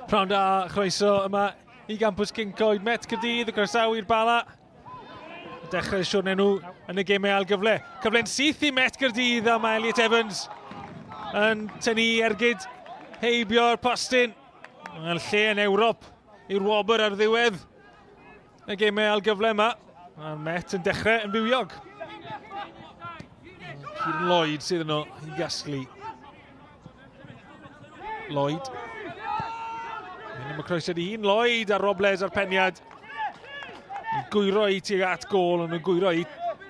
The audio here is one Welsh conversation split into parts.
Prynhawn da, chroeso yma i gampws Cyncoed, Met Caerdydd, y croesawu i'r Bala. Dechrau siwrne nhw yn y gemau ail gyfle. Cyfle'n syth i Met Caerdydd a mae Elliot Evans yn tynnu ergyd heibio'r postyn. Mae'n lle yn Ewrop i'r wobr ar ddiwedd y gemau ail gyfle yma. Mae'r Met yn dechrau yn fywiog. Kieran Lloyd sydd yno i gasglu. Lloyd. Mynd am y croesiad i hun. Lloyd a Robles a'r peniad. Yn gwyro i tuag at gôl, ond yn gwyro i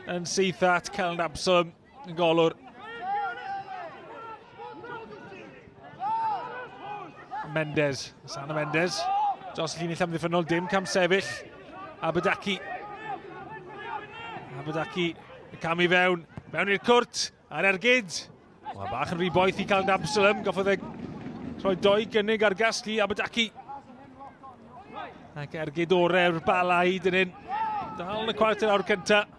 yn syth at Celn Absalom yn golwr. Mendes, Sana Mendes. Dros y llinell amddiffynnol, dim cam sefyll. Abadaki. Abadaki yn cam i fewn. Mewn i'r cwrt, a'r ergyd. Mae bach yn rhy boeth i cael Absalom. Goffodd e rhoi doi gynnig ar gasglu Abadaki. Ac ergyd orau'r Bala hyd yn hyn. Dal yn y cwarter awr cyntaf.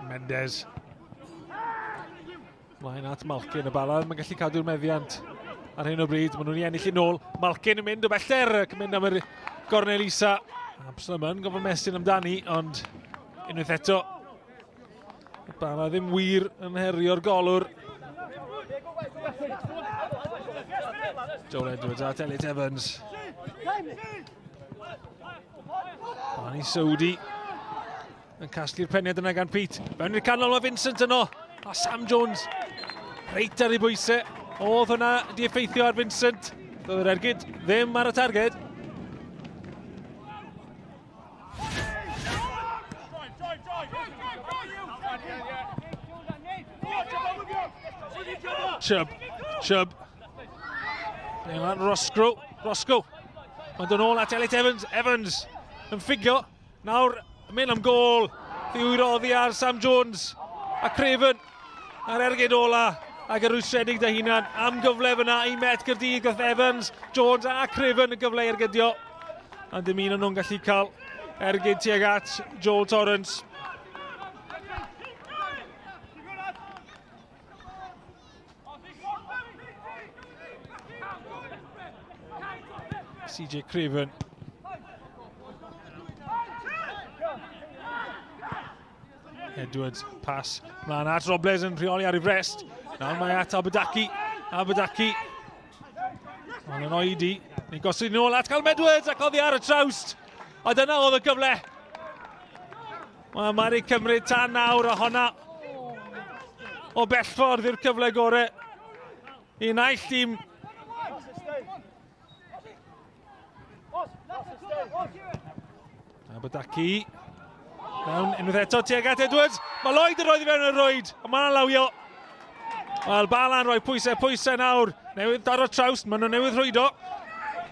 Mendes. Mlaen at Malkin, y Bala ddim yn gallu cadw'r meddiant ar hyn o bryd. Maen nhw'n i ennill yn ôl. Malkin yn mynd o bellter ac yn mynd am yr gornel isa. Absalom yn gofyn mestyn amdani, ond unwaith eto, y Bala ddim wir yn herio'r golwr. Joel Edwards at Elliot Evans. Barney Saudi yn casglu'r peniad yna gan Pete. Mewn i'r canol mae Vincent yno. A Sam Jones reit ar ei bwysau. Oedd hwnna di effeithio ar Vincent. Doedd yr ergyd ddim ar y targed. Chubb, Chubb. Roscoe, Roscoe. Mae'n dod nôl at Elliot Evans. Evans yn ffugio. Nawr, mynd am gôl. Ddiwyro oddi ar Sam Jones a Craven ar ergyd ola ac yr rwystredig da hunan am gyfle fyna i Met Gyrdydd. Gath Evans, Jones a Craven y gyfle i ergydio. A dim un o'n nhw'n gallu cael ergyd tuag at Joel Torrance. CJ Craven. Edwards, pass. Mlaen at Robles yn rheoli ar ei frest. Nawr mae at Abadaki. Abadaki. Mae'n yn oedi. Ni'n gosod yn ôl at Calum Edwards ac oddi ar y trawst. A dyna oedd y gyfle. Mae Mari cymryd tan nawr a honna o bellffordd yw'r cyfle gore i naill dîm. Abadaki. Mewn unwaith eto tuag at Edwards. Mae Lloyd yn rhoi i fewn y rwyd, ond mae'n lawio. Wel, Bala'n rhoi pwysau, pwysau nawr. Newydd daro traws, maen nhw newydd rhwydo.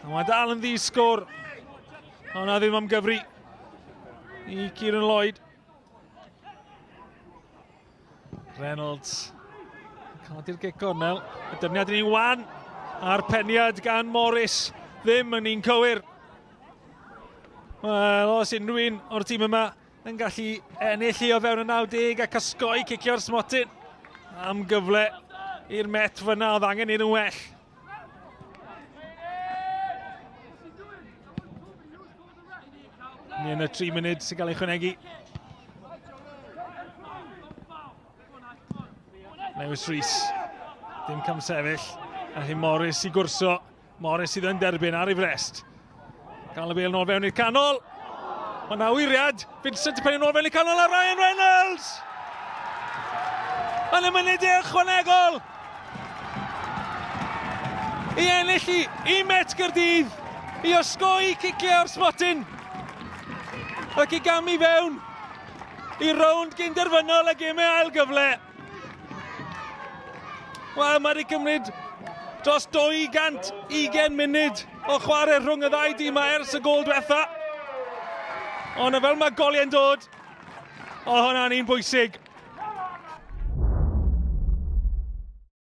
Ond mae dal yn ddi-sgwr. Ond na ddim am gyfri i Kieran Lloyd. Reynolds. Codi'r gic gornel. Y dyniad yn un wan. A'r peniad gan Morris ddim yn un cywir. Wel, os unrhyw un o'r tîm yma yn gallu ennill i o fewn y 90 ac osgoi cicio'r smotyn am gyfle i'r Met fyna, oedd angen un yn well. Ni yn y 3 munud sy'n cael ei chwynegu. Lewis Rees. Dim camsefyll. A hi Morris i gwrso. Morris sydd yn derbyn ar ei frest. Cael y bel nôl fewn i'r canol. Mae yna wyriad. Vincent yn pennu nôl fewn i'r canol a Ryan Reynolds! Yn y munudau ychwanegol! I ennill i, i Met Gyrdydd, i osgoi ciciau o'r smotyn ac i gamu fewn i rownd gynderfynol y gemau ail gyfle. Wel, mae wedi cymryd dros 220 munud o chwarae rhwng y ddau dîm ers y gol diwetha. Ond fel mae goliau'n dod, o hwnna'n un bwysig.